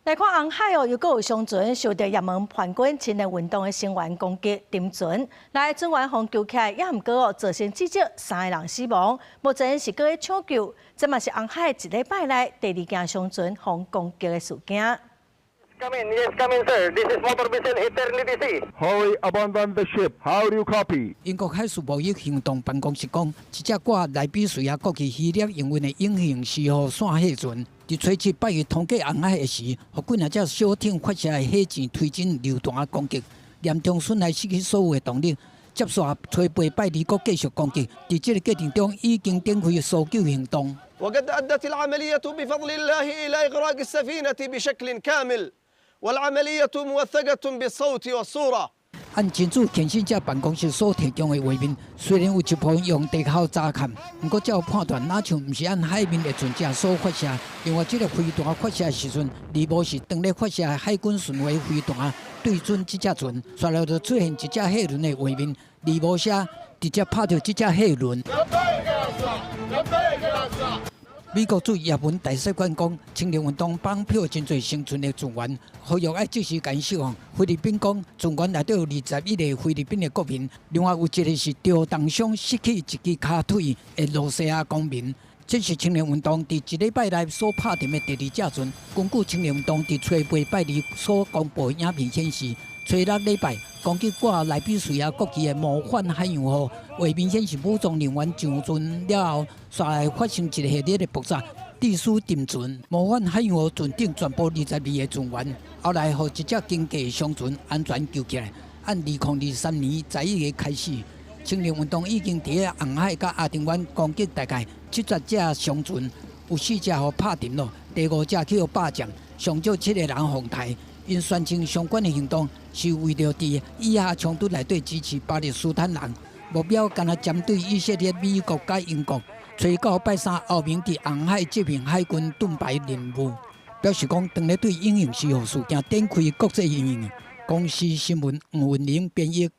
來看紅海哦，又閣有商船受著也門叛軍青年運動的成員攻擊沉船，來船員予救起來，也毋過哦，造成至少三个人死亡。目前是閣咧搶救，這嘛是紅海一禮拜內第二件商船予攻擊的事件。 Come in, yes, come in, sir. This is motor vessel Eternity C. Hurry, abandon the ship. How do you copy? 英國海事貿易行動辦公室講，一隻掛萊比瑞亞國旗希臘營運的永恆時號散貨船，佇初七拜一通過紅海的時，予幾若隻小艇發射的火箭推進榴彈攻擊，嚴重損害失去所有的動力。接續初八拜二閣繼續攻擊，佇這个過程中已經展開搜救行動。 وقد أدت العملية بفضل الله إلى إغراق السفينة بشكل كامل والعملية موثقة بالصوت والصورة。按真主虔信者辦公室所提供的畫面，雖然有一部分用地殼查看，毋過才有判斷，若像毋是按海面的船隻所發射。另外，這个飛彈發射的時陣，而無是當咧發射海軍巡邏飛彈對準這隻船，煞來就出現一隻貨輪的畫面，而無聲直接拍著這隻貨輪。美國駐也門大使館講，青年運動綁票真濟生存的船員，呼籲愛即時共𪜶釋放。菲律賓講，船員內底有21個菲律賓的國民，另外有一个是遭重傷失去一支跤腿的露西亞公民。這是青年運動佇一禮拜內所拍沉的第二隻船。根據青年運動佇初八拜二所公布的影片顯示，初六禮拜攻擊掛萊比瑞亞國旗的模範海洋號，畫面顯示武裝人員上船了後，煞來發生一系列的爆炸，致使沉船。模範海洋號船頂全部22個船員，後來予一隻經過商船安全救起來。按2023年11月開始，青年運動已經佇咧紅海佮亞丁灣攻擊大概70隻商船，有四隻予拍沉咯，第五隻去予霸佔，上少七个人予刣。𪜶宣稱相關的行動是為著佇以哈衝突內底支持巴勒斯坦人，目標干焦針對以色列、美國佮英國。初九拜三，歐盟佇紅海執行海軍盾牌任務，表示講當咧對永恆時號事件展開國際應用。公視新聞吳文玲編譯。